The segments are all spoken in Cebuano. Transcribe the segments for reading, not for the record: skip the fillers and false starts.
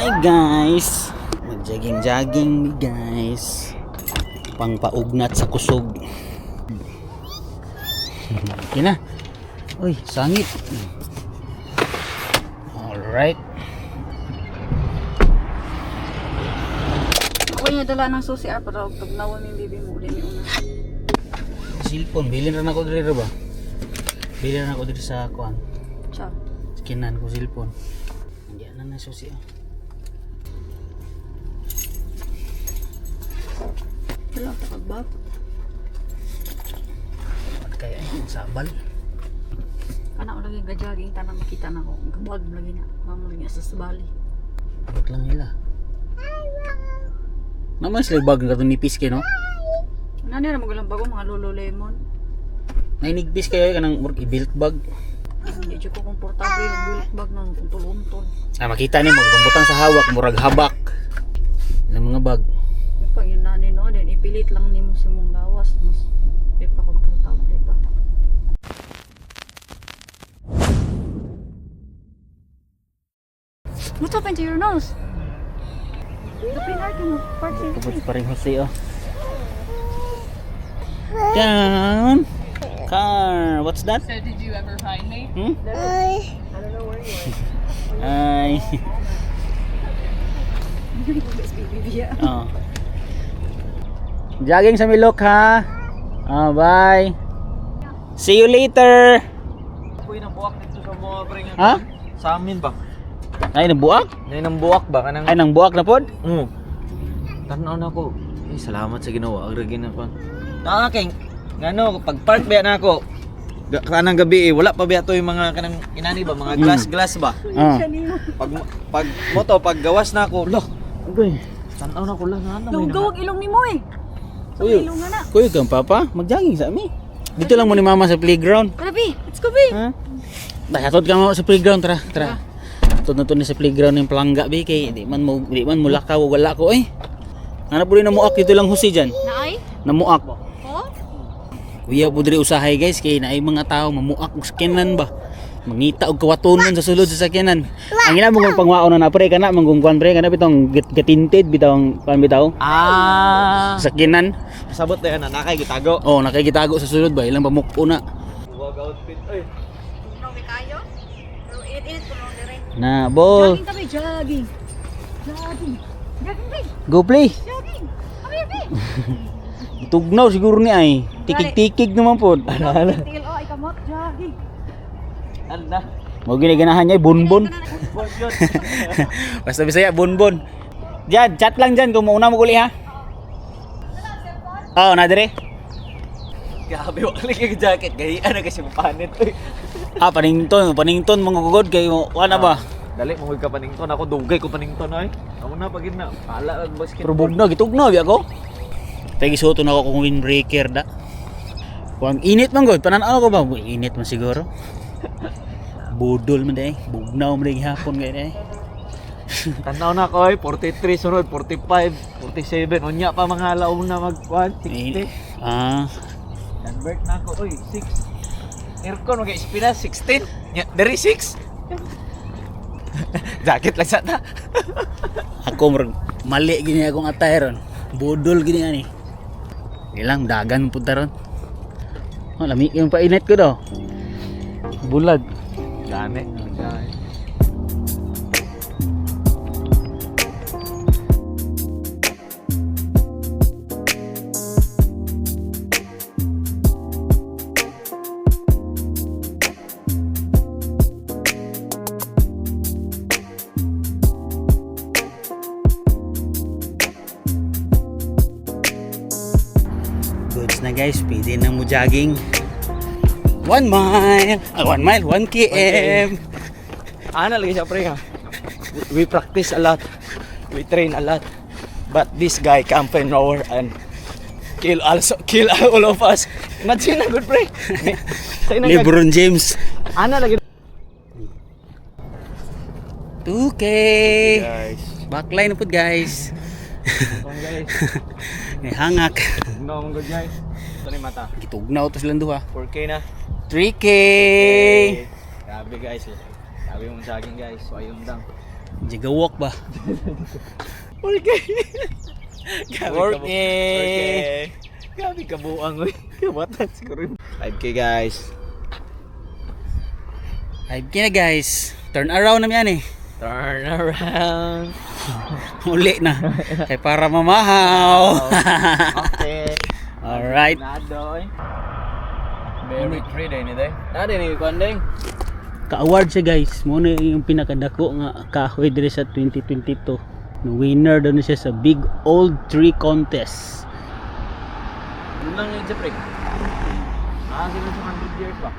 Hi guys! Mag-jogging-jogging mi, guys. Pangpaugnat sa kusog. Okay na. Uy, sangit. Alright. Ako yung dala ng susi ah, para og tugnawan yung bibi mo uli ni una. Cellphone, bilin ra nako diri ra ba? Bilin ra nako diri sa kuan. Siya. Kinan ko cellphone. Hindi na na susi ah. Wala ta kagbag. At kaya ay sabal. Kana lagi ga jogging tanan makita na ko. Gabag lagi na. Mamo lagi sa bali. Abot lang nila. Naman sila bag nga nipis kay no? Ano nila magulang bago mga Lululemon. Nainigpis kayo kanang murag i-belt bag. Hindi jud ko komportable yung belt bag na untol-untol. Ah, makita nimo butang sa hawak murag habak. Ng mga bag. Yung pag yun nani no, then ipilit lang nimo sa imong lawas mas di pa komportable pa. What happened to your nose? The pin mo, part Tubod pa rin Jose oh. Down. Car, what's that? So did you ever find me? Hmm? I don't know where you are. Ay. Oh. Jogging sa Milok ha. Ah, bye. See you later. Uy, nang buak dito sa mga pre nga. Ha? Sa amin ba? Ay, nabuak? Nay nang buak ba kanang Ay, nang buak na pod? Mm. Tan-aw na ako. Eh, salamat sa Ginoo. Agragi na ko. Naa kay ngano pag park ba na ako. Kanang gabi eh, wala pa ba to yung mga kanang inani ba mga glass glass ba? Ah. Pag pag moto pag gawas na ako, loh, Okay. tan-aw na ko lang ano may Gawag ilong nimo eh. Sa Uy. ilong nga na. Kuya kang papa, magjogging sa ami. Dito lang mo ni mama sa playground. Tara, Bi. Let's go, Bi. Ha? Dahil hatod ka mo sa playground, tara, tara. Hatod na to ni sa playground yung palangga bi kay di man mo lakaw wala ko eh. Hanap po rin namuak dito lang husi dyan. Naay? Namuak. Oh? Kuya po diri usahay guys kay naay mga tao mamuak og sakyanan ba. Mangita og kawatonon sa sulod sa sakyanan. Ang ila mong pangwaon na pre kana manggungkuan pre kana bitong gatinted bitong kuan bitaw Ah, sakyanan. sabot na yan, nakay gitago. Oh, nakikitago sa sulod ba ilang pamukpo na. Wag outfit oy. No, may kayo? Pero init-init ko lang dire. Na ball. Jogging kami, jogging. Jogging. Jogging, Bi. Go play. Jogging. Come here, Bi. Tugnaw siguro ni ay. Tikig-tikig naman po. Tingil, oh, ay kamot. Jogging. Ano na? Mo giniganahan niya bonbon. Bon yun. Basta Bisaya bonbon. Diyan, chat lang diyan kung mauna mo guli ha. Oh, na dire. Grabe, wala kay jacket. Gahian na kasi mo panit oy. Ah, panington, panington mga gugod kay mo wala ba? Dali mo ka panington ako dugay ko panington oy. Amo na pagid na. Pala ang basket. Pero bugnaw, gitugnaw bi ako. Kay gisuoto na ako kung windbreaker da. Kung init man gud, panan-aw ko ba? Uy, init man siguro. Budol man day, bugnaw man day gihapon kay day. Tanaw na ko oy, 43 sunod, 45, 47. Unya pa mga laom na mag 1, 60. Ah, Convert na ako oy, 6. Aircon mag ispina 16. Nya, diri 6. Jacket lang sa ta. ako murag mali gini akong attire ron. Budol gini ani. Ilang dagan pud ta ron. Oh, lami yung painit ko do. Bulag. Gani. Gani. Goods na guys, pwede na mo jogging. 1 mile, ah, 1 mile, 1 km. Ana lagi siya pre ha. We practice a lot. We train a lot. But this guy come from nowhere and kill also kill all of us. Imagine na good pre. Say na LeBron James. Ana lagi 2K. guys. Backline na pud guys. Guys. May hangak. No, good guys. Ito na yung mata. Gitugnaw to silang duha. 4K na. 3K. Grabe guys. Grabe yung jogging guys. So ayun lang. Jigawalk ba? Okay. Work eh. Okay. Grabe kabuang oy. Kabatan siguro. 5K, guys. 5K na, guys. Turn around na yan eh. Turn around. Uli na. Kay para mamahaw. Okay. Alright. Nado oy. Very tree day ni day. Nado ni kuan day. Ka-award siya, guys. Mo na yung pinakadako nga kahoy diri sa 2022. No winner daw na siya sa Big Old Tree Contest. Ano lang yun sa pre? Ah, siguro sa 100 years ba?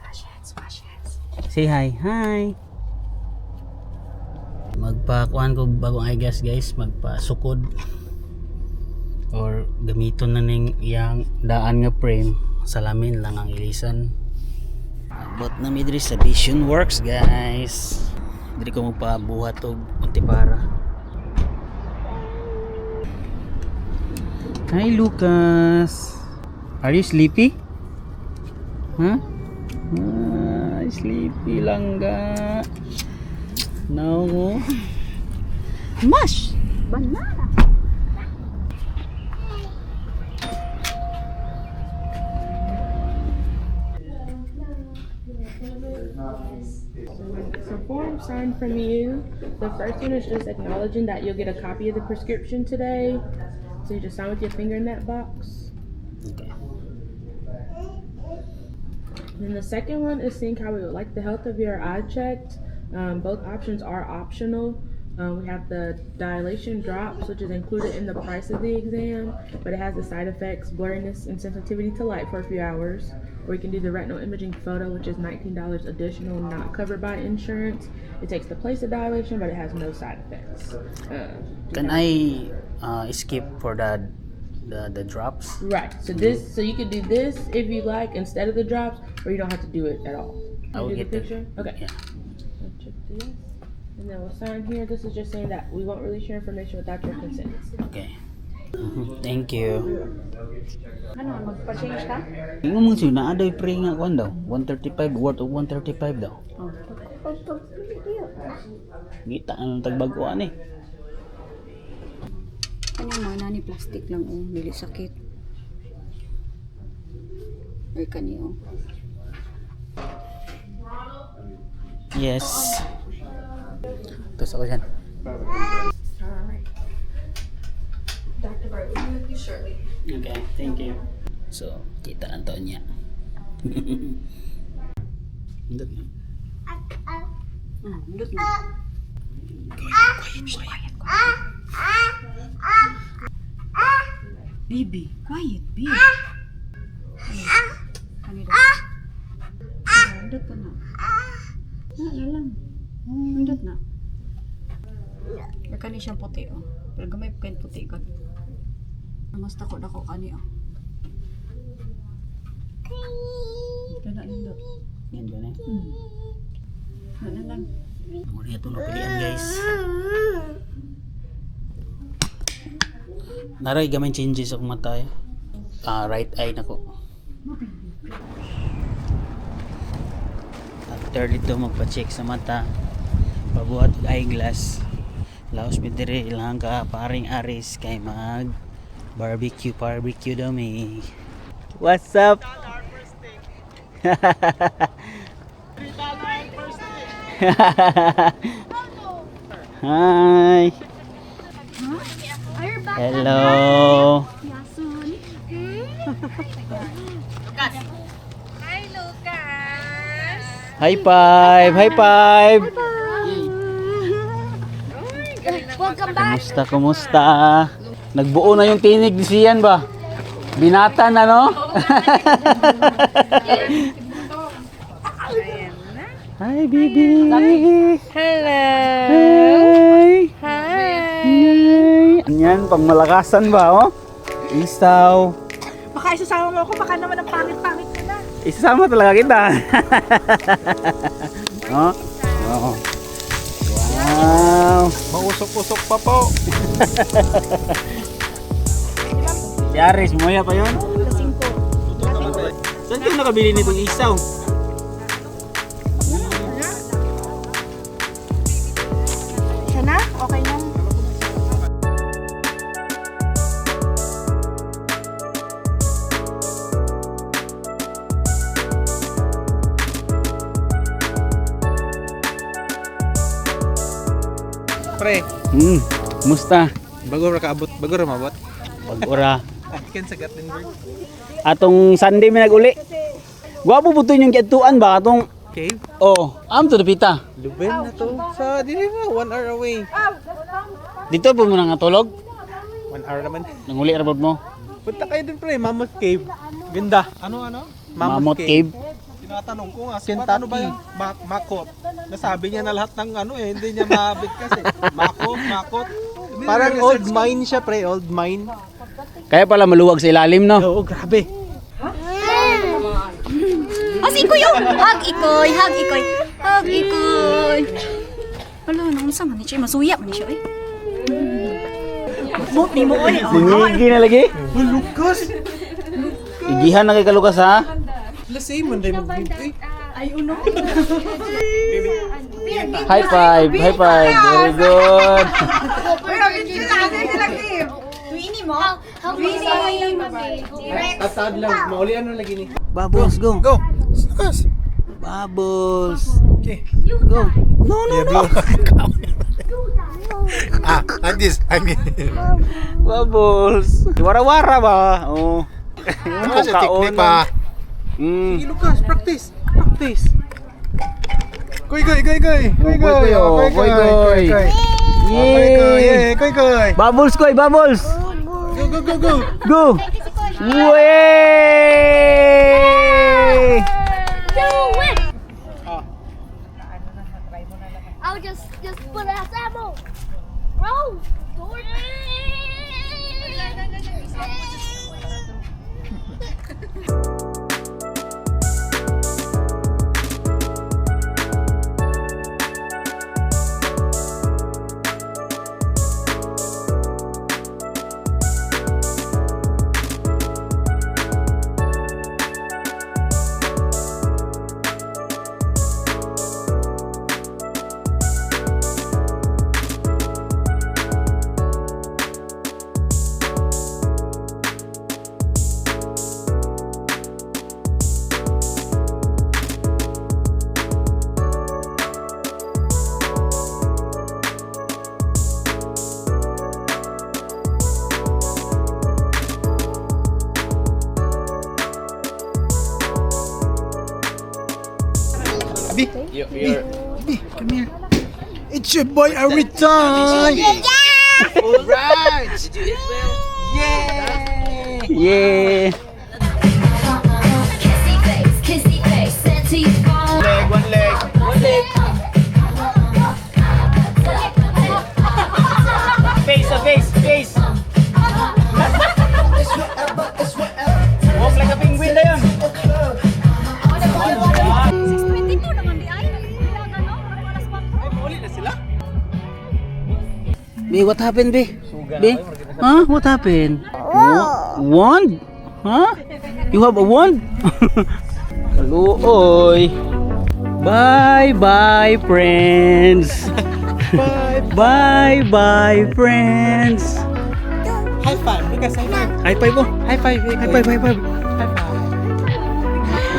Wash hands, wash hands. Say hi. Hi. Magpakuan ko bagong eyeglass, guys, magpasukod or gamiton na ning iyang daan nga frame, salamin lang ang ilisan. Abot na mi diri sa Vision Works, guys. Diri ko magpabuhat og unti para. Hi, Lucas. Are you sleepy? Huh? Ah, sleepy lang ga. No. Mush! Banana! Some forms signed from you. The first one is just acknowledging that you'll get a copy of the prescription today. So you just sign with your finger in that box. Okay. And then the second one is seeing how we would like the health of your eye checked. Both options are optional. We have the dilation drops, which is included in the price of the exam, but it has the side effects, blurriness, and sensitivity to light for a few hours. Or you can do the retinal imaging photo, which is $19 additional, not covered by insurance. It takes the place of dilation, but it has no side effects. Do you Can have- I skip for the drops? Right. So you could do this if you like instead of the drops, or you don't have to do it at all. I will You do get the the- picture. Okay. Yeah. I'll check the yes. And then we'll sign here. This is just saying that we won't release your information without your consent. Okay. Thank you. Ano, magpa-change ka? Ingon mo siya naa daw pre nga kuan daw. 135 worth of 135 daw. Oh. Ngita ang tagbag-oan eh. Ano yung mga nani plastic lang oh, dili sakit. Or kani oh. Yes. Tapos ako dyan. All right. Dr. Burt will be with you shortly. Okay, thank you. So, kita lang taon niya. Indot na. Indot na. Quiet, quiet. Baby, quiet, baby. Kani daw. Indot pa na. Na, na lang. Indot na. Or kani siyang puti oh. Pero gamay pa kayong puti god. Mas dako dako kani oh. Kana nindot. Yan ba na? Na na lang. Muna itong napilian, guys. Naray gamay changes akong mata eh. Ah, right eye na ko. After dito magpa-check sa mata, pabuhat og eyeglass. Laos mi diri ilang ka paring Aris kay mag barbecue barbecue daw mi. What's up? Hi. Hello. Hi, Lucas. High five. High five. Welcome back. Kumusta, kumusta? Nagbuo na yung tinig ni Sian ba? Binata na, no? Hi, baby. Hello. Hi. Hi. Hi. Anyan, pangmalakasan ba, oh? Isaw. Baka isasama mo ako, baka naman ang pangit-pangit mo na. Isasama talaga kita. Oh? Oo. Wow. Mausok-usok pa po. Si Aris, muya pa yun? Saan kayo nakabili nitong isaw? Pre, Musta? Bago ra kaabot, bago ra mabot. Pag-ura. Ken sa Gatlinburg. Atong Sunday mi naguli. Gwapo po to yung giadtuan ba atong Cave? Oh, am to dapita. Luben na to. Sa dili na, 1 hour away. Dito po mo na nga tulog. 1 hour naman. Nanguli ra bod mo. Punta kayo dun, pre, Mammoth Cave. Ganda. Ano ano? Mammoth Cave. Tinatanong ko nga, Kentucky. ano ba yung makot? Nasabi niya na lahat ng ano eh, hindi niya mabit kasi. Mako, makot. Hindi Parang na-research old ko. mine siya, pre, old mine. Kaya pala maluwag sa ilalim, no? Oo, grabe. As ikoy oh! Hug ikoy, hug ikoy, hug ikoy. Wala, nung unsa man ni siya, masuya man ni siya eh. Bot ni mo oy. Mangigi na lagi. Oh, Lucas! Igihan na kay kalukas ha. Lasay mo na mo. Eh, High five, high five. Very good. Tuini mo? Tuini. Tatad lang, maulian na lagi ni. Bubbles, go. Go! Lucas! Bubbles. Okay. Go. No, no, no. Ah, like this. I mean, Bubbles. Wara-wara ba? Oh. Ano siya technique pa? Sige, Lucas, practice. Practice. Koy, koy, koy, koy! Koy, Koy, koy, oh, koy, koy. Koy, koy, Yay! yay! Koy, koy! Bubbles, koy, bubbles. Go, go, go, go! Go. Way! Do it! I'll just put us ammo. Bro, door. You're B, come here. It's your boy Aritan! Alright! Did you eat well? Yeah. Kissy face, kissy face, sent to your phone. Leg, one leg. One leg. Face to face, face. Walk like a penguin na yun. 6:22 naman di ay. Ano? Alas 4. Uli na sila. Be, what happened, Be? Be? Huh? What happened? Wand? Huh? You have a wand? Kaluoy. Bye bye, friends. Bye. Bye bye, friends. High five, Lucas, high five. High five mo. High five, High five, high five. High five.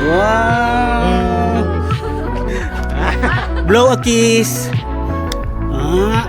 Wow. Blow a kiss. Ah.